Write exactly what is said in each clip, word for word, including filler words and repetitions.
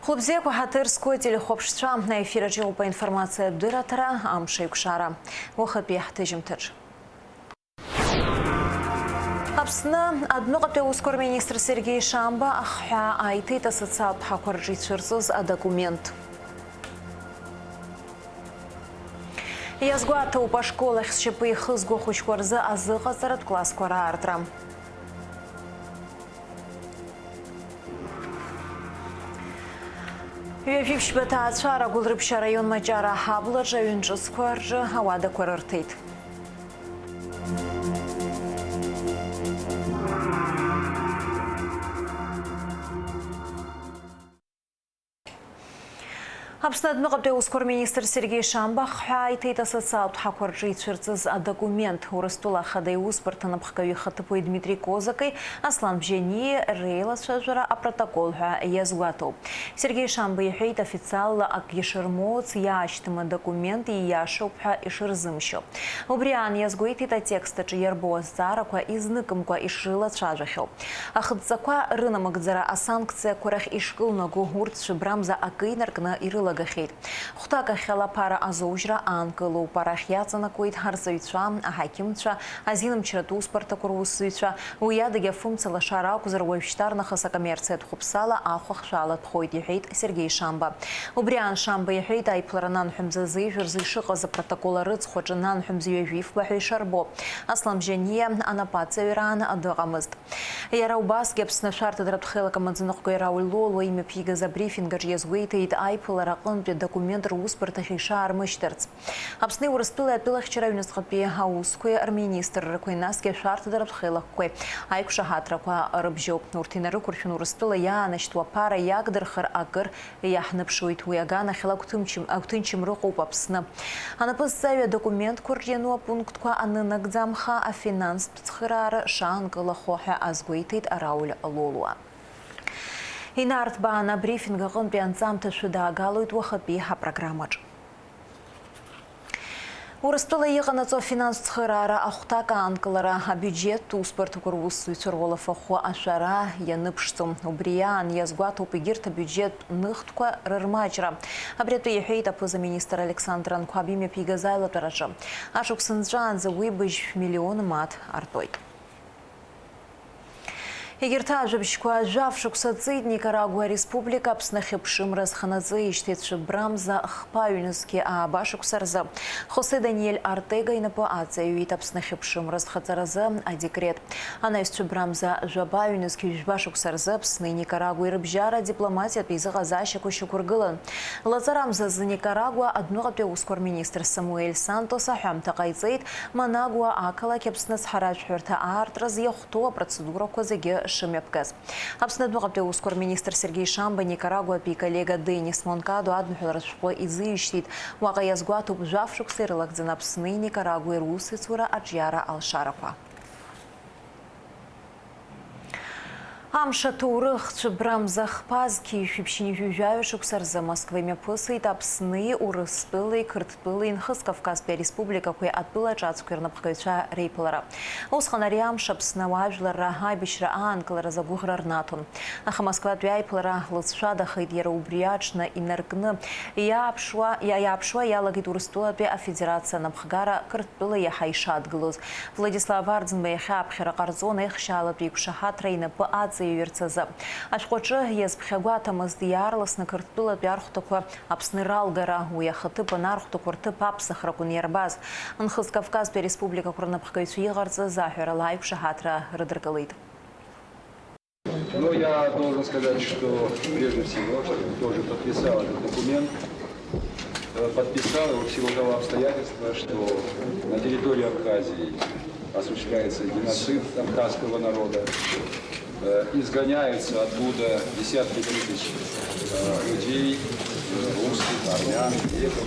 Хәлыбзиақәа ҳаҭыр зқәу ателехәаԥшцәа, аефир аҿы иҟоуп аинформациатә дырраҭара, амш аиқәшара. Уахатәи ҳҭыжьымҭаҿ. Аԥсны адәныҟатәи аусқәа рминистр Сергеи Шамба ахҳәаа аиҭеит асоциалтә ҳақәа рҿы ицәырҵыз адокумент. Иазгәаҭоуп ашкол ахь зшьапы ихызго ахәыҷқәа рзы азыҟаҵаратә классқәа раартра. Ҩажәи ԥшьба ҭаацәара Гәылрыԥшь араион Маҷара аҳаблаҿы аҩын ҿыцқәа рҿы ауадақәа рырҭеит. Аԥсны адәныҟатәи аусқәа рминистр Сергеи Шамба ахҳәаа иҭеит асоциалтә ҳақәа рҿы ицәырҵыз адокумент. Урыстәыла Ахада иусбарҭа напхгаҩы ихаҭыԥуаҩ Дмитри Козаки Аслан Бжьаниеи реилацәажәара апротокол ҳәа иазгәаҭоуп. Сергеи Шамба иҳәеит, официалла акгьы шырмоуц, иаашьҭым адокумент ииашоуп ҳәа ишырзымшьо. Убри аан иазгәеиҭеит атекст аҿы иарбоу азҵаарақәа изныкымкәа ишрылацәажәахьоу. Ахыдҵақәа рынамыгӡара асанкциақәа рахь ишкылнаго урҭ цәыббрамза акы инаркны ирылагахьеит. Хәҭак ахьала аԥара азоужьра аанкылоуп, арахь иаҵанакуеит арҵаҩцәа, аҳақьымцәа, азинмчратә усбарҭақәа русзуҩцәа, уи адагьы афымца лашара акәзар, уажәшьҭарнахыс акоммерциатә хәаԥсала ахә ахшәалатәхоит, иҳәеит Сергеи Шамба. Убри аан Шамба иҳәеит, аиԥылара ананҳәа мза зеижә рзы ишыҟаз апротокол арыцхә аҿы ананҳәа мза ҩажәи фба ҳәа ишарбо. Аслан Бжьаниа анапаҵаҩраан дыҟамызт. Иара убасгьы Аԥсны ашәарҭадаратә хеилак амаӡаныҟәгаҩ Рауль Лолуа имҩаԥигаз абрифинг аҿы иазгәеиҭеит аиԥылара аҟынтәи адокумент русбарҭахь ишаармышьҭырц. Аԥсни Урыстәылеи атәылахьчара аҩныҵҟатәи аусқәеи рминистррақәеи, насгьы ашәарҭадаратә хеилакқәеи аиқәшаҳаҭрақәа рыбжьоуп. Урҭ инарықәыршәаны Урыстәыла иаанашьҭуа аԥара иагдырхар акыр иаҳныԥшуеит. Уи аганахьала агәҭымчым-, агәҭынчымра ыҟоуп Аԥсны. Анапы зҵаҩы адокументқәа рҿы иану апунктқәа анынагӡамха, афинанстә цхыраара шаанкылахо ҳәа азгәеиҭеит Рауль Лолуа. Инарҭбааны абрифинг аҟынтәи анҵамҭа шәыдаагалоит уахатәи ҳапрограммаҿ. Урыстәыла иҟанаҵо афинанстә цхыраара ахәҭак аанкылара абиуџьеттә усбарҭақәа русзуҩцәа руалафахәы ашәара ианыԥшӡом. Убри аан иазгәаҭоуп егьырҭ абиуџьеттә ныхтәқәа рырмаҷра. Абри атәы иҳәеит аԥыза-министр Александр Анқәаб имҩаԥигаз аилатәараҿы. Ашықәс нҵәаанӡа уи быжь миллион мааҭ артәоит. Егьырҭ ажәабжьқәа. Жәаф шықәса ҵит Никарагуа Республика Аԥсны ахьыԥшымра зханаҵеижьҭеи цәыббрамза хԥа ҩнызқьи ааба шықәса рзы. Хосе Даниель Артега инапы аҵаҩит Аԥсны ахьыԥшымра зхаҵаразы адекрет. Анаҩс цәыббрамза жәаба ҩнызқьи жәба шықәса рзы Аԥсни Никарагуеи рыбжьара адипломатиатә еизыҟазаашьақәа шьақәыргылан. Лаҵарамзазы Никарагуа адәныҟатәи аусқәа рминистр Самуель Сантос аҳәамҭа ҟаиҵеит, Манагуа ақалақь Аԥсны ацҳаражәҳәарҭа аартразы иахәҭоу апроцедурақәа зегьы шымҩаԥгаз. Аԥсны адәныҟатәи аусқәа рминистр Сергеи Шамба Никарагуатәи иколлега Денис Монкадо адныҳәалара ашәҟәы изишьҭит. Уаҟа иазгәаҭоуп, жәаф шықәса ирылагӡаны Аԥсни Никарагуеи русеицура аҿиара алшарақәа. Амш аҭоурых. Цәыббрамза хԥа зқьи жәшәи ԥшьынҩажәи жәаҩа шықәса рзы Москва имҩаԥысит Аԥсни, Урыстәылеи, Қырҭтәылеи, Нхыҵ Кавказтәи ареспубликақәеи атәыла ҿацқәеи рнапхгаҩцәа реиԥылара. Усҟан ари амш Аԥсны ауаажәларра аибашьра аанкыларазы агәыӷра рнаҭон. Аха Москватәи аиԥылара лыҵшәадахеит, иара убри аҽны инаркны иааԥшуа, иа-, иааԥшуа иалагеит Урыстәылатәи Афедерациа анапхгара Қырҭтәыла иаҳа ишадгылоз. Владислав Арӡынба иахьа аԥхьара ҟарҵон аихшьаалатә еиқәшаҳаҭра инапы аҵаиҩырц азы. Ашәҟәаҿы иазԥхьагәаҭамызт, иаарласны Қырҭтәылатәи архәҭақәа Аԥсны ралгара, уи ахаҭыԥан архәҭақәа рҭыԥ аԥсахрақәан иарбаз. Нхыҵ Кавказтәи ареспубликақәа рнапхгаҩцәа иҟарҵаз аҳәарала аиқәшаҳаҭра рыдыркылеит. Ну, я должен сказать, что прежде всего, что я тоже подписал этот документ. Э, подписал его в силу того обстоятельства, что на территории Абхазии осуществляется геноцид абхазского народа. Э, изгоняются оттуда десятки тысяч, э, людей, э, русских, армян, греков.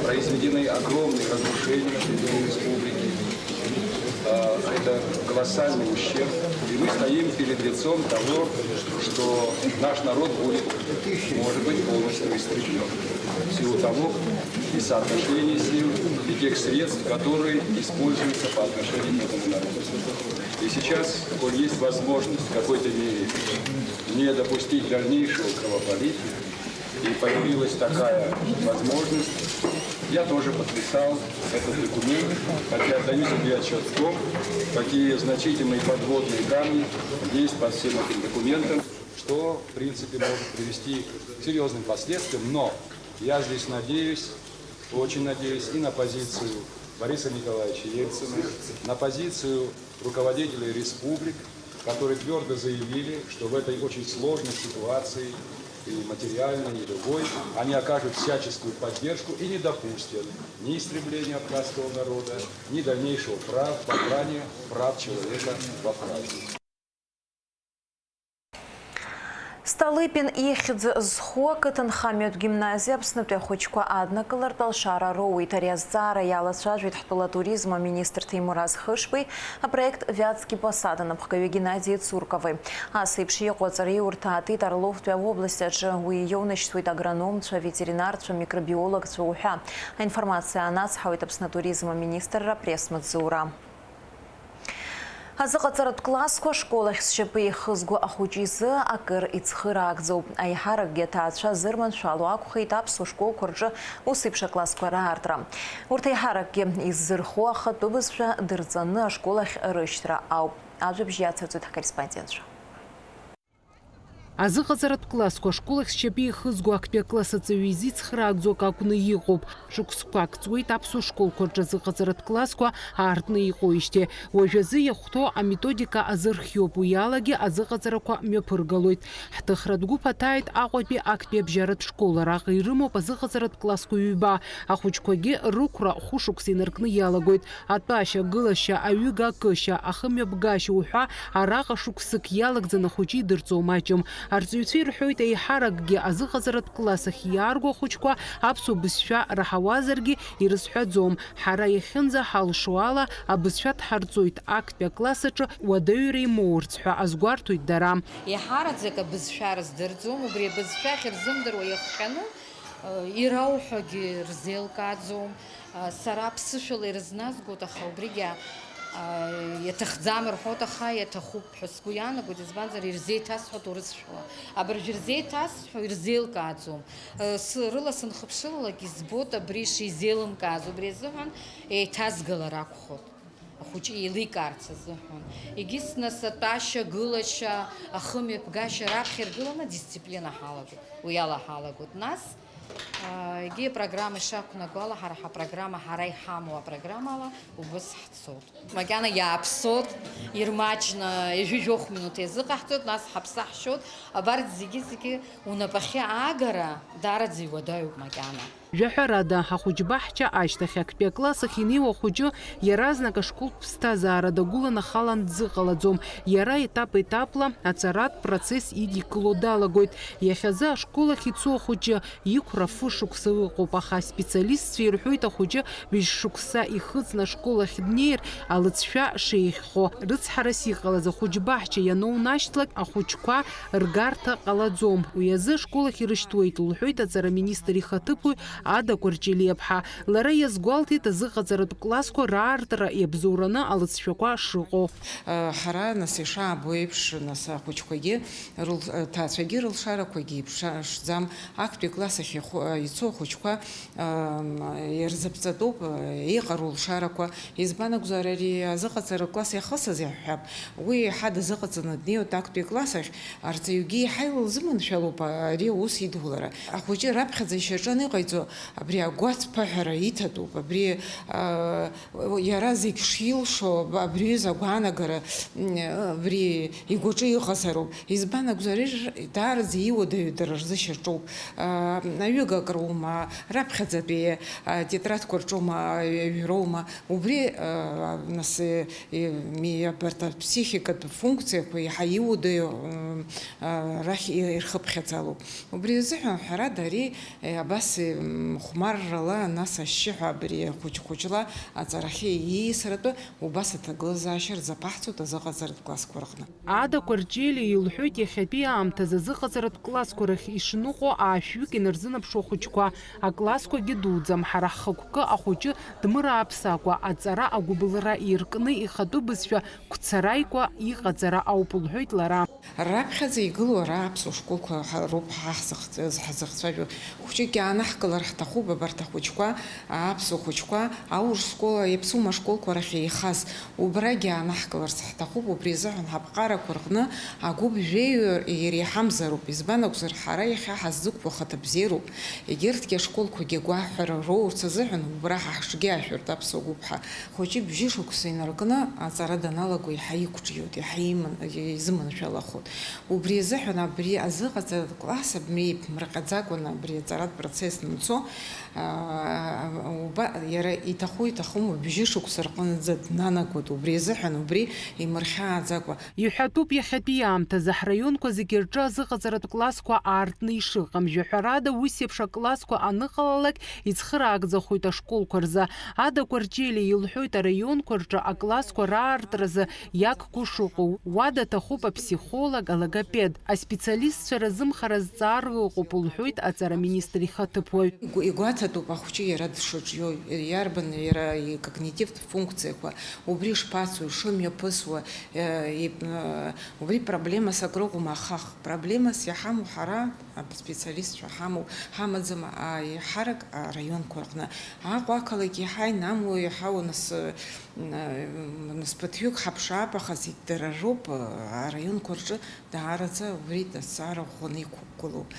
Произведены огромные разрушения на территории республики. Э, это колоссальный ущерб. И мы стоим перед лицом того, что наш народ будет, может быть, полностью истреблен. В силу того и соотношения сил, и тех средств, которые используются по отношению к этому народу. И сейчас, коль есть возможность в какой-то мере не допустить дальнейшего кровопролития, И появилась такая возможность. Я тоже подписал этот документ, хотя отдаю себе отчет в том, какие значительные подводные камни есть под всем этим документом, что, в принципе, может привести к серьезным последствиям. Но я здесь надеюсь, очень надеюсь и на позицию Бориса Николаевича Ельцина, на позицию руководителей республик, которые твердо заявили, что в этой очень сложной ситуации, и материальной, и любой, они окажут всяческую поддержку и не допустят ни истребления абхазского народа, ни дальнейшего прав, попрания прав человека в Абхазии. Столыпин ихьӡ зху ақыҭанхамҩатә гимназиа Аԥснытәи ахәыҷқәа аднакылартә алшара роуит. Ари азҵаара иалацәажәеит ҳтәыла атуризм аминистр Ҭемураз Хышбеи, апроект Вятский посад анапхгаҩы Геннади Цуркови. Ас еиԥш иҟоу аҵараиурҭа аатит Орловтәи аобласт аҿы, уи иоунажьтәуеит агрономцәа, ветеринарцәа, микробиологцәа уҳәа. Аинформациа анацҳауеит Аԥсны атуризм аминистрра апресс-маҵзура. Азыҟаҵаратә классқәа ашкол ахь зшьапы еихызго ахәыҷы изы акыр ицхыраагӡоуп. Аиҳаракгьы аҭаацәа зырманшәало акәхеит аԥсуа школқәа рҿы ус еиԥш аклассқәа раартра. Урҭ аиҳаракгьы иззырхо ахатәы бызшәа дырҵаны ашкол ахь рышьҭра ауп. Ажәабжь иацырҵоит ҳкорреспондентцәа. Азыҟаҵаратә классқәа ашкол ахь зшьапы еихызго актәи акласс аҵаҩы изы ицхыраагӡо акы акәны иҟоуп. Шықәсқәак ҵуеит аԥсуа школқәа рҿы азыҟаҵаратә классқәа аартны иҟоуижьҭеи. Уажәазы иахәҭоу аметодика азырхиоуп, уи алагьы азыҟаҵарақәа мҩаԥыргалоит. Ҳҭыхратә гәыԥ аҭааит Аҟәатәи актәи абжьаратә школ, араҟа ирымоуп азыҟаҵаратә классқәа ҩба. Ахәыҷқәагьы рықәра хәышықәса инаркны иалагоит. Атәашьа, агылашьа, аҩыга акышьа, ахымҩаԥгашьа уҳәа, араҟа шықәсык иалагӡаны ахәыҷы идырҵо маҷым. Арҵаҩцәа ирҳәоит, еиҳаракгьы азыҟаҵаратә класс ахь иаарго ахәыҷқәа аԥсуа бызшәа раҳауазаргьы ирызҳәаӡом. Ҳара иахьынӡаҳалшо ала, абызшәа дҳарҵоит, актәи акласс аҿы уадаҩра имоурц ҳәа азгәарҭоит дара. Еиҳараӡак абызшәа рыздырӡом, убри абызшәа ахьырзымдыруа иахҟьаны, э, ирауҳәогьы рзеилкааӡом. Э, сара ԥсышәала ирызназгоит, аха убригьы, э, иаҭахӡам рҳәоит, аха иаҭахуп ҳәа сгәы иаанагоит, избанзар, ирзеиҭасҳәоит урысшәала. Абыржә ирзеиҭасҳәо ирзеилкааӡом. Э, сы-, рыла сынхыԥшылалак избоит абри шизеилымкааз, убри азыҳәан еиҭазгалар акәхоит. Ахәыҷы еиликаарц азыҳәан. Егьыс нас атәашьа, гылашьа, ахымҩаԥгашьа раԥхьа иргыланы адисциплина ҳалагоит, уи ала ҳалагоит. Нас, аа, егьи апрограмма ишақәнаго ала, ҳара ҳапрограмма, ҳара иҳамоу апрограммала убас ҳцоит. Макьана иааԥсоит, ирмаҷны ҩажәи жәохә минуҭ иазыҟаҳҵоит, нас ҳаԥсы ҳшьоит. Абарҭ зегьы-зегьы унапахьы аагара даараӡа иуадаҩуп макьана. Жәаҳәарада, ахәыҷбаҳча ашьҭахь актәи акласс ахь инеиуа ахәыҷы иаразнак ашколтә ԥсҭазаара дагәыланы ахала дӡыҟалаӡом. Иара етап-етапла аҵаратә процесс идикыло далагоит. Иахьазы ашкол ахь ицо ахәыҷы иқәра фышықәса ыҟоуп, аха аспециалистцәа ирҳәоит, ахәыҷы быжьшықәса ихыҵны ашкол ахь днеир, алыҵшәа шеиӷьхо. Рыцҳарас иҟалаз ахәыҷбаҳча ианоунашьҭлак, ахәыҷқәа ргарҭа ҟалаӡом. Уи азы ашкол ахь ирышьҭуеит, лҳәеит аҵараминистр ихаҭыԥуаҩ Ада Кәарҷелиаԥҳа. Лара иазгәалҭеит азыҟаҵаратә классқәа раартра иабзоураны алыҵшәақәа шыҟоу. Ҳара, нас, ишаабо еиԥш, нас, ахәыҷқәагьы, рыл-, ҭаацәагьы рылшарақәагьы еиԥшаам. Актәи класс ахь иху-, ицо ахәыҷқәа, ам, ирзыԥҵатәуп, еиҟару алшарақәа. Избан акәзар, ари азыҟаҵара класс иахысыз иаҳҳәап, уи еиҳа дазыҟаҵаны днеиуеит актәи класс ахь, арҵаҩгьы еиҳа илзыманшәалоуп ари аус идулара. Ахәыҷы раԥхьаӡа ишьаҿаны иҟаиҵо абри агәацԥыҳәара иҭатәуп, абри, а, иара зегь шилшо, абри аҩыза агәаанагара, м, абри игәаҿы иҟазароуп. Избан акәзар, ир-, даараӡа иуадаҩу дара рзы шьаҿоуп. А, аҩыга акроума, раԥхьаӡатәи атетрадқәа рҿоума, аҩроума, убри, а, нас, э, э, ми-, абарҭ аԥсихикатә функциақәа иаҳа иуадаҩу, м, а, рахь и-, ирхыԥхьаӡалоуп. Убри азыҳәан, ҳәарада, ари, э, абас, э, м, хәмаррала, нас ашьшьыҳәа абри хәыҷ-хәыҷла аҵарахьы ииасратәы убас аҭагылазаашьа рзаԥаҳҵоит азыҟаҵаратә классқәа рҟны. Ада Кәарҷелиа илҳәоит, иахьатәи аамҭазы азыҟаҵаратә классқәа рахь ишныҟәо аашәҩык инарзынаԥшуа ахәыҷқәа. Аклассқәагьы дуӡӡам, ҳара ҳхықәкы ахәыҷы дмырааԥсакәа, аҵара агәыбылра иркны ихатәы бызшәа гәцараикәа иҟаҵара ауп, лҳәоит лара. Раԥхьаӡа игылоу ара аԥсуа школқәа ҳа-, роуп ҳа ҳзыхҵ-, ҳзыхцәажәо. Хәыҷыкгьы аанаҳкылар ҳҭахуп абарҭ ахәыҷқәа, аԥсуа хәыҷқәа, аурыс школа, иаԥсума школқәа рахь еихаз. Убрагьы аанаҳкыларц ҳҭахуп, убри азыҳәан ҳаԥҟарақәа рҟны агәыԥ жәеҩа иреиҳамзароуп, избан акәзар, ҳара иахьа ҳаззықәԥо ахаҭабзиароуп, егьырҭгьы ашколқәагьы агәаҳәара роурц азыҳәан убра ҳа ҳҿгьы ашәыртә аԥсуа гәыԥ ҳәа. Хәыҷы бжьышықәса инаркны аҵара даналаго иаҳа иқәҿиоит, иаҳа иман-, изыманшәалахоит. Убри азыҳәан абри азыҟаҵаратә класс абри иԥмырҟьаӡакәаны абри аҵаратә процесс анцо, аа, уба-, иара иҭаху-иҭахым бжьышықәса рҟынӡа днанагоит. Убри азыҳәан убри имырхьааӡакәа. Иҳәатәуп иахьатәи аамҭазы ҳраионқәа зегьы рҿы азыҟаҵаратә классқәа аартны ишыҟам. Жәаҳәарада, ус еиԥш аклассқәа аныҟалалак, ицхыраагӡахоит ашколқәа рзы. Ада Кәарҷелиа илҳәоит араионқәа рҿы аклассқәа раартразы иагхо шыҟоу. Уа даҭахуп аԥсихолог, алогопед. Аспециалистцәа разымхара зҵаара ыҟоуп, лҳәоит аҵараминистр ихаҭыԥуаҩ. Игәы-, игәаҭатәуп ахәҷы иара дшыҿиоу, иарбан иара икогнитивтә функциақәа, убри шԥацои, шымҩаԥысуа, э, и-, э, убри проблемас акрыҟоума, ахах проблемас иҳамоу ҳара, аспециалистцәа ҳамоу, ҳамаӡам, а, еиҳарак араионқәа рҟны. Аҟәа ақалақь иаҳа инамоу, иаҳа унас-, м, нас ԥыҭҩык ҳаԥшаап, аха зегь дара роуп, а, араионқәа рҿы даараӡа убри аҭҵаара ӷәӷәаны иқәгылоуп.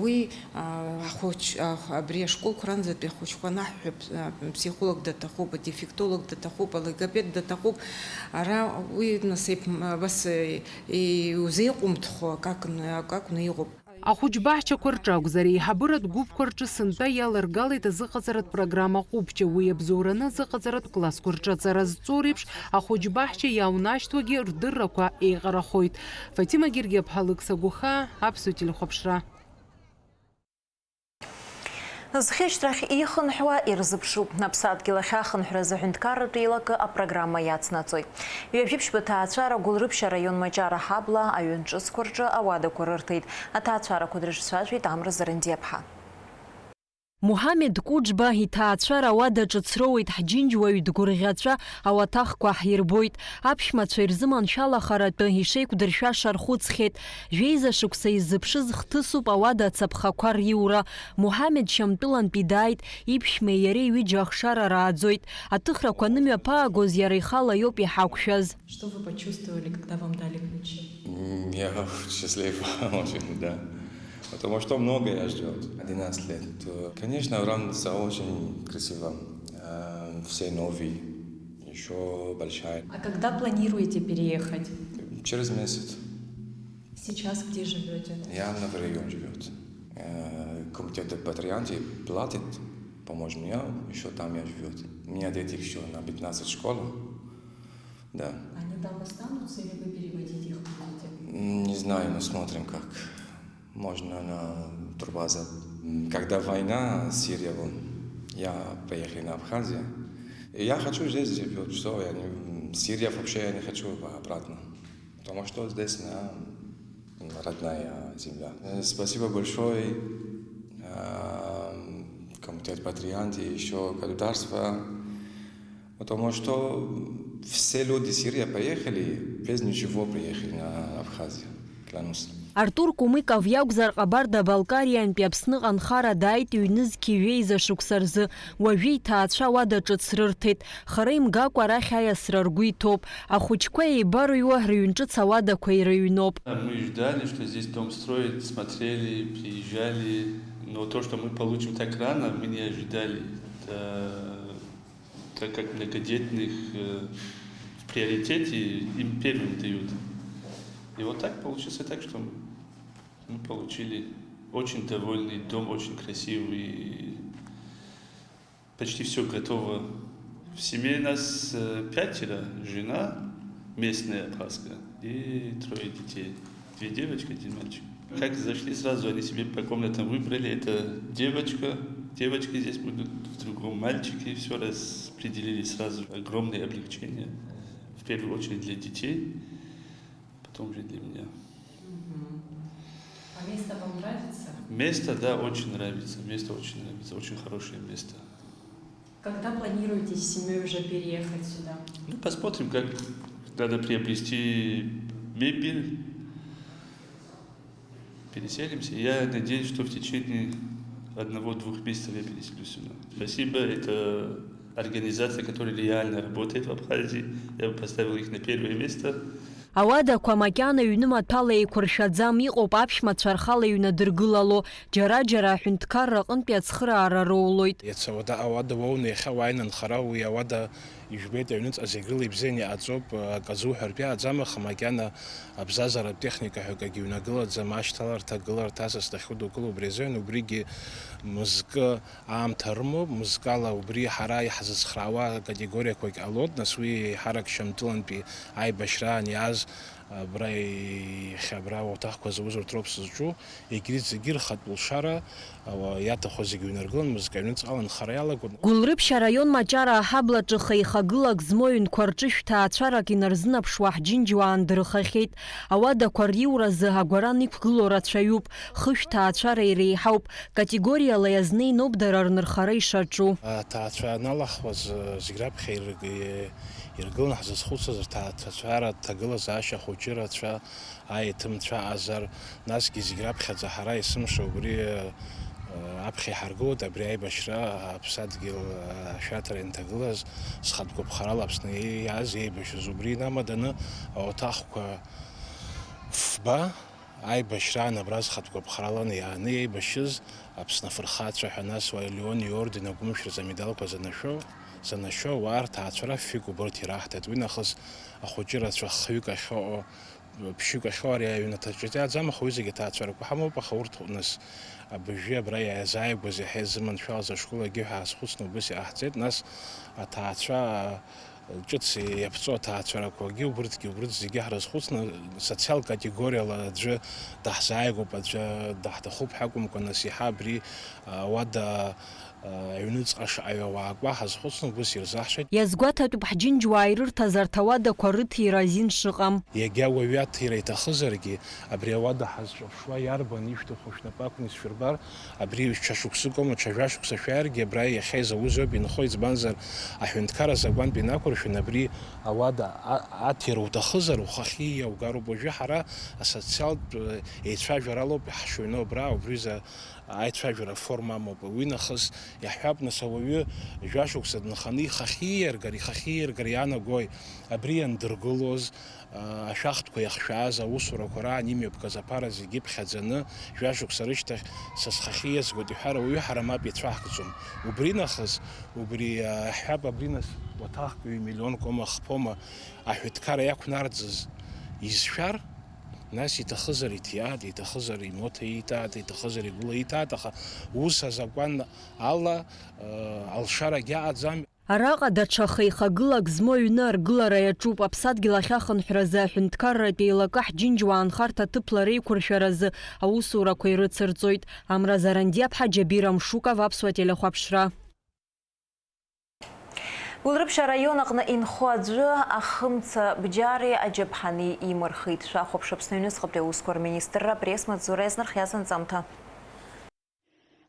Уи, а, ахәыҷ-, а, абри ашколқәа ранӡатәи ахәыҷқәа анаҳҳәап, а, психолог даҭахуп, дефектолог даҭахуп, алогопед даҭахуп. Ара уи, нас, еип-, м, абас, э, иузеиҟәымҭхо акы акәны, акы акәны иҟоуп. Ахәыҷбаҳчақәа рҿы акәзар, еиҳабыратә гәыԥқәа рҿы сынтәа иаларгалеит азыҟаҵаратә программа ҟәыбҷа. Уи абзоураны азыҟаҵаратә классқәа рҿы аҵара зҵоу реиԥш, ахәыҷбаҳча иааунашьҭуагьы рдыррақәа еиҟарахоит. Фатима Гергиаԥҳа, Алықьса Гәыхаа, Аԥсуа телехәаԥшра. Зхьышьҭрахь ихынҳәуа ирзыԥшуп. Аԥсадгьыл ахь ахынҳәразы аҳәынҭқарратә еилакы апрограмма иацнаҵоит. Ҩажәи ԥшьба ҭаацәара Гәылрыԥшь араион Маҷара ҳабла аҩын ҿыцқәа рҿы ауадақәа рырҭеит. Аҭаацәарақәа дрыҿцәажәеит Амра Зарандиаԥҳа. Муҳамед Кәыџба иҭаацәара ауада ҿыц роуеит, ҳџьынџьуаҩ дгәырӷьаҵәа ауаҭахқәа ҳирбоит. Аԥшәмацәа ирзыманшәалахаратәы ишеиқәдыршәаша рхәыцхьеит. Жәеиза шықәса иззыԥшыз хҭысуп ауада ацаԥхақәа риура. Муҳамед Шьамтәылантәи дааит, иԥшәмеи иареи ҩыџьа ахшара рааӡоит. Аҭыхрақәа анымҩаԥаагоз иара ихала иоуп иҳақәшәаз. Что вы почувствовали, когда вам дали ключи? М, я счастлив очень, да. Потому что многое ждёт. Одиннадцать лет. Э, конечно, Ирландия очень красиво. Э, все новые, ещё большая. А когда планируете переехать? Через месяц. Сейчас где живёте? Я на район живёт. Э, комитет патриархии платит, помочь мне, ещё там я живёт. У меня дети ещё на пятнадцать школа. Да. Они там останутся или вы переводить их будете? М, не знаю, но смотрим как. Можно на турбаза. М, когда война, Сирия, вон, я поехал на Абхазию. И я хочу здесь жить, вот что, я не, м, Сирия вообще я не хочу обратно. Потому что здесь моя, м, родная земля. Э, спасибо большое, эм, комитет патриархии, ещё государство. Потому что все люди Сирии поехали, без ничего приехали на Абхазию, клянусь. Артур Кумыков иакәзар, Ҟабарда-Балкариантәи Аԥсныҟа анхара дааит ҩнызқьи жәеиза шықәса рзы. Уажәы иҭаацәа ауада ҿыц рырҭеит. Хара имгакәа арахь аиасра ргәы иҭоуп. Ахәыҷқәа еибарыҩуа рыҩнҿыц ауадақәа ирыҩноуп. Мы ждали, что здесь дом строят, смотрели, приезжали. Но то, что мы получим так рано, мы не ожидали. Это так как многодетных, э, в приоритете им первым дают. И вот так получилось так, что мы получили очень довольный дом, очень красивый, почти всё готово. В семье нас, э, пятеро, жена, местная абхазка, и трое детей. Две девочки, один мальчик. Как зашли, сразу они себе по комнатам выбрали. Это девочка, девочки здесь будут, в другом мальчики. Всё распределили сразу. Огромное облегчение. В первую очередь для детей, потом уже для меня. Мгм. А место вам нравится? Место, да, очень нравится. Место очень нравится. Очень хорошее место. Когда планируете с семьёй уже переехать сюда? Ну, посмотрим, как надо приобрести мебель, Переселимся. Я надеюсь, что в течение одного-двух месяцев я переселюсь сюда. Спасибо. Это организация, которая реально работает в Абхазии. Я бы поставил их на первое место. Ауадақәа макьана ҩны маҭәала еиқәыршәаӡам, иҟоуп аԥшәмацәа рхала иҩнадыргылало, џьара-џьара аҳәынҭқарра аҟынтәи ацхыраара роулоит. Иацы ауада, ауада уоуны иахьа уааины анхара, уи ауада ижәбеит, аҩныҵҟа зегь рыла ибзианы иҟаҵоуп, акы азуҳәартә иааӡам, аха макьана абзазаратә техника ҳәа акгьы ҩнагылаӡам, ашьҭаларҭа, агыларҭа асас дахьудукыло убри азыҳәан, убригьы мызкы аамҭа рымоуп, мызкала убри ҳара иаҳзыцхраауа акатегориақәагь ҟалоит, нас уи еиҳарак Шьамтәылантәи аибашьраан иааз, абра иахьа абра ауаҭахқәа зауз урҭ роуп сызҿу, егьырҭ зегьы рхатә лшара, ауа иаҭаху зегьы ҩнаргылан, мызкы аҩныҵҟала нхара иалагон. Гәылрыԥшь араион Маҷараа ҳаблаҿы хеихагылак змоу ҩнқәа рҿы шәҭаацәарак инарзынаԥшуа ҳџьынџьуаа ндырхахьеит. Ауадақәа риуразы агәаран иқәгылоу рацәаҩуп, хышә ҭаацәара иреиҳауп, категориала иазнеиноуп дара рнырхара ишаҿу. Аҭаацәа аналахуаз, зегь раԥхьа ирг-, иргыланы ҳзызхәыцыз рҭаацәара, рҭагылазаашьа хәыҷы рацәа, аеҭымцәа аҟазар, насгьы зегь раԥхьаӡа ҳара есымша убри, э, аԥхьа иҳаргылоит, абри аибашьра аԥсадгьыл, э, ашәарҭара ианҭагылаз, зхатә гәаԥхарала Аԥсны иааз еибашьыз. Убри инамаданы ауаҭахқәа фба аибашьраан абра зхатә гәаԥхарала иааны еибашьыз Аԥсны афырхацәа ҳәа, нас уа Леон иорден агәымшәразы амедалқәа занашәо, занашьо ауаа рҭаацәара фҩык убырҭ ираҳҭеит. Уи нахыс ахәыҷы рацәа хҩык ахьыҟоу, ԥшьҩык ахьыҟоу ари аҩнаҭаҿы иааӡам, аха уи зегьы аҭаацәарақәа ҳамоуп, аха урҭ нас абыжәҩа абра иаазааигәаз иаҳа изыманшәалаз ашкол агьы ҳаазхәыцны убыс иҟаҳҵеит, нас аҭаацәа ҿыц иаԥҵоу аҭаацәарақәагьы убырҭгьы, убырҭ зегьы ҳрызхәыцны, социал категориала аӡәы даҳзааигәоуп, аӡәы даҳҭахуп ҳәа акәымкәа, нас иаҳа абри ауада аҩныҵҟа шаҟаҩ ауаа акуа ҳазхәыцны убыс ирзаҳшеит. Иазгәаҭатәуп ҳџьынџьуаа ирырҭаз арҭ ауадақәа рыҭира азин шыҟам. Иагьа уаҩы аҭира иҭахызаргьы, абри ауада ҳазҿаԥшуа иарбан ишәҭаху шәнапы ақәны исшәырбар, абри ҩ-шықәсыкоума, ҽа жәашықәса шәааиргьы, абра иахьа изауз ауп инхо, избанзар, аҳәынҭқарра азакәантә инақәыршәаны абри ауада а-, аҭира уҭахызар, ухахьы иаугароуп. Уажәы ҳара асоциалтә, э, еицәажәаралоуп иаҳшыҩноу абра, убри аицәажәара аформа амоуп. Уи нахыс иаҳҳәап, нас, ауаҩы жәашықәса дынханы ихахьы ииаргар, ихахьы ииаргар иаанагои? Абри иандыргылоз, а, ашәахтәқәа иахшәааз аусурақәа раан имҩаԥгаз аԥара зегьы ԥхьаӡаны, жәашықәса рышьҭахь са схахьы ииасгоит иҳәар, ауаҩы ҳара мап ицәаҳкӡом. Убри нахыс, убри, а, иаҳҳәап, абри, нас, уаҭахк ҩ-миллионкоума, хԥоума аҳәынҭқарра иақәнарӡыз изшәар, нас иҭахызар иҭиаат, иҭахызар имоҭа ииҭаат, иҭахызар игәыла ииҭаат, аха ус азакәан ала, э, алшарагь аҟаӡам. Араҟа даҽа хеихагылак змоу аҩны аргылара иаҿуп, аԥсадгьыл ахьахынҳәразы аҳәынҭқарратә еилакы ҳџьынџьуаа анхарҭа ҭыԥла реиқәыршәаразы аусурақәа ирыцырҵоит. Амра Зарандиаԥҳа, Џьабир Амшуков, Аԥсуа телехәаԥшра. Гәылрыԥшь араион аҟны инхо аӡәы ахымца бџьари аџьаԥҳани имырхит. Шәахәаԥш Аԥсны аҩныҵҟатәи аусқәа рминистрра апресс-маҵзура иазнархиаз анҵамҭа.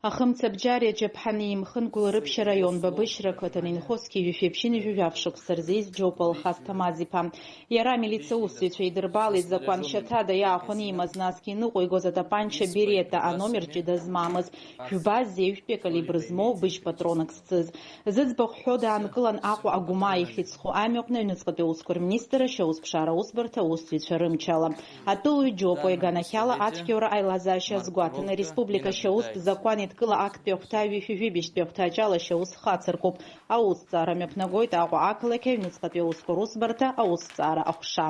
Ахымца бџьари аџьаԥҳани имхын Гәылрыԥшь араион Бабышьра ақыҭан инхо зқьи жәшәи ԥшьынҩажәи жәаф шықәса рзы ииз Џьопуа Алхас Ҭамаз-иԥа. Иара амилициа усзуҩцәа идырбалеит, закәан шьаҭада иаахәаны имаз, насгьы иныҟәигоз атапанча берета, аномер ҷыда змамыз, жәба зеижәтәи акалибр змоу быжь патронак зцыз. Зыӡбахә ҳәо даанкылан Аҟәа Агәмаа ихьӡ зху амҩаҟны аҩныҵҟатәи аусқәа рминистрра ашьаусԥшаара аусбарҭа аусзуҩцәа рымчала. Атәылаҩ Џьопуа иганахьала ацәгьоура аилазаашьа азгәаҭаны, ареспублика ашьаустә закәан еидкыла актәи ахәҭа ҩышәи жәибжьтәи ахәҭаҷ ала ашьаус хацыркуп. Аусҭҵаара мҩаԥнагоит Аҟәа ақалақь аҩныҵҟатәи аусқәа русбарҭа аусҭҵаара аҟәша.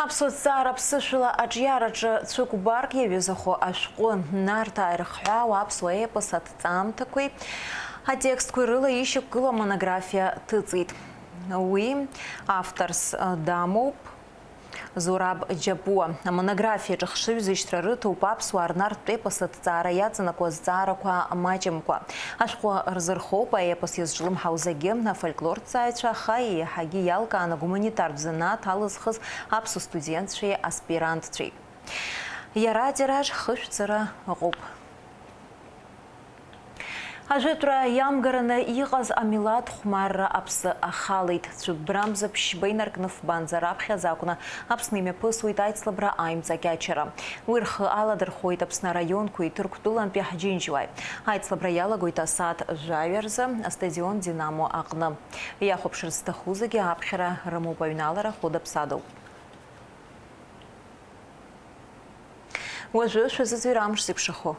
Аԥсуа ҭҵаара аԥсышәала аҿиараҿы цәыкәбарк иаҩызахо ашәҟәы, Нарҭаа ирыхҳәаау аԥсуа епос аҭҵаамҭақәеи атекстқәеи рыла ишьақәгылоу амонографиа ҭыҵит. Уи авторс дамоуп Зураб Џьапуа. Амонографиаҿы хшыҩзышьҭра рыҭоуп аԥсуаа рнартә епос аҭҵаара иаҵанакуа азҵаарақәа маҷымкәа. Ашәҟәы рзырхоуп аепос иазҿлымҳау зегьы, афольклорҭҵааҩцәа, аха еиҳагьы иалкааны агуманитартә занааҭ алызхыз аԥсуа студентцәеи аспирантцәеи. Иара атираж хышә цыра ыҟоуп. Ажәытәра иамгараны иҟаз амилаҭ хәмарра аԥсы ахалеит. Цәыббрамза ԥшьба инаркны фбанӡа раԥхьаӡа акәны Аԥсны имҩаԥысуеит аицлабра аимҵакьачара. Уи рхы аладырхәуеит Аԥсны араионқәеи Ҭырқәтәылантәи ҳџьынџьуааи. Аицлабра иалагоит асааҭ жәаҩа рзы астадион Динамо аҟны. Иахәаԥшырц зҭаху зегьы аԥхьара рымоуп, аҩналара хәыда-ԥсадоуп. Уажәы шәазыӡырҩыр амш зеиԥшрахо.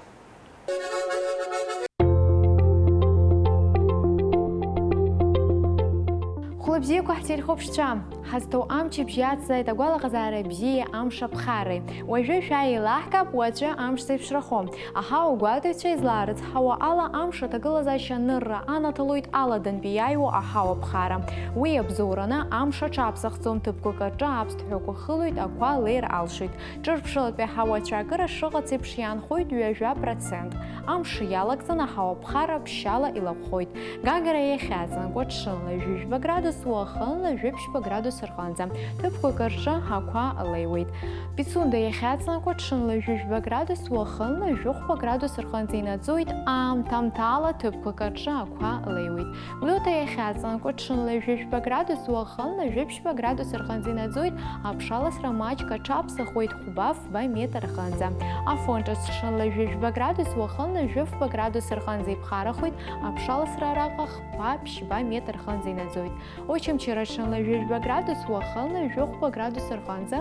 Хәлыбзиақәа ҳҭелхәаԥшцәа, ҳазҭоу амчыбжьы ацзааит агәалаҟазаара бзиеи амш аԥхарреи. Уажәы шәааилаҳкаап уаҵәы амш зеиԥшрахо. Аҳауагәаҭаҩцәа излаарыцҳауа ала, амш аҭагылазаашьа анырра анаҭалоит аладантәи иааиуа аҳауа ԥхара. Уи иабзоураны амш аҽаԥсахӡом, ҭыԥқәак рҿы аԥсҭҳәақәа хылоит, ақәа леир алшоит. Ҿырԥшылатәи аҳауа ацәаакыра шыҟац еиԥш иаанхоит ҩажәа процент. Амш иалагӡаны аҳауа ԥхара ԥшьшьала илаҟәхоит. Гагра иахьаҵанакуа ҽынла ҩажәи жәба градус, уахынла жәиԥшьба градус рҟынӡа. Ҭыԥқәак рҿы ақәа леиуеит. Пицунда иахьаҵанакуа ҽынла ҩажәи жәба градус, уахынла жәохәба градус рҟынӡа инаӡоит, аамҭамҭала ҭыԥқәак рҿы ақәа леиуеит. Гәдоуҭа иахьаҵанакуа ҽынла ҩажәи жәба градус, уахынла жәиԥшьба градус рҟынӡа инаӡоит, аԥшаласра маҷк аҽаԥсахуеит хәба-фба метр рҟынӡа. Афон ҿыц ҽынла ҩажәи жәба градус, уахынла жәохәба градус рҟынӡа иԥхарахоит, аԥшаласра араҟа хԥа-ԥшьба метр рҟынӡа инаӡоит. Очамчыра ҽынла ҩажәи жәба градус, уахынла жәохәба градус рҟынӡа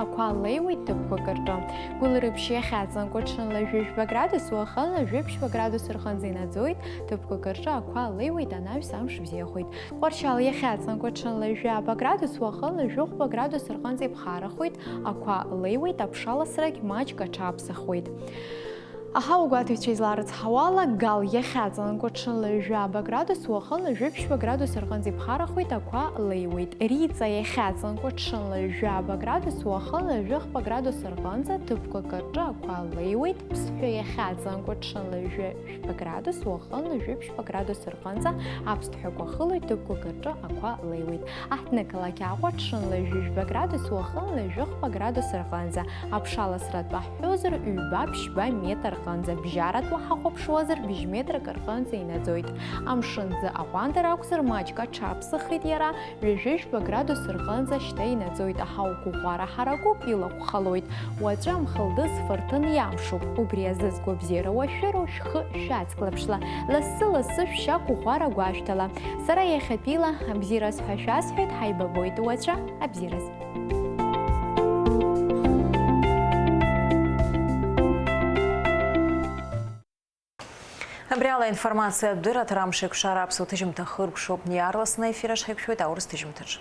ақәа леиуеит ҭыԥқәак рҿы. Гәылрыԥшь иахьаҵанакуа ҽынла ҩажәи жәба градус, уахынла жәиԥшьба градус рҟынӡа инаӡоит, ҭыԥқәак рҿы ақәа леиуеит, анаҩс амш бзиахоит. Тҟәарчал иахьаҵанакуа ҽынла ҩажәи ааба градус, уахынла жәохәба градус рҟынӡа иԥхарахоит, ақәа леиуеит, аԥшаласрагь маҷк аҽаԥсахуеит. Аҳауагәаҭаҩцәа излаарыцҳауа ала, Гал иахьаҵанакуа ҽынла ҩажәи ааба градус, уахынла жәиԥшьба градус рҟынӡа иԥхарахоит, ақәа леиуеит. Риҵа иахьаҵанакуа ҽынла ҩажәи ааба градус, уахынла жәохәба градус рҟынӡа, ҭыԥқәак рҿы ақәа леиуеит. Ԥсҳәы иахьаҵанакуа ҽынла ҩажәи жәба градус, уахынла жәиԥшьба градус рҟынӡа, аԥсҭҳәақәа хылоит, ҭыԥқәак рҿы ақәа леиуеит. Аҳҭнықалақь Аҟәа ҽынла ҩажәи жәба градус, уахынла жәохәба градус рҟынӡа. Аԥшаласратә ҳҳәозар, ҩба-ԥшьба метр рҟынӡа, бжьаратәы ҳахәаԥшуазар, быжь метрак рҟынӡа инаӡоит. Амшын ӡы аҟәандара акәзар, маҷк аҽаԥсахит иара, ҩажәи жәба градус рҟынӡа шьҭа инаӡоит, аҳауа гәыӷәӷәара ҳаракуп, илаҟәхалоит. Уаҵәы амхылдыз фырҭын иамшуп, убри азы згәабзиара уашәыроу шәхы шәацклаԥшла, лассы-лассы шәшьа гәыӷәӷәара гәашәҭала. Сара иахьатәила абзиараз ҳәа шәасҳәоит, ҳаибабоит уаҵәы абзиараз. Абри ала аинформациатә дырраҭара амш еиқәшара аԥсуа ҭыжьымҭа хыркәшоуп. Иаарласны аефир аҿы ҳаиқәшәоит аурыс ҭыжьымҭаҿ.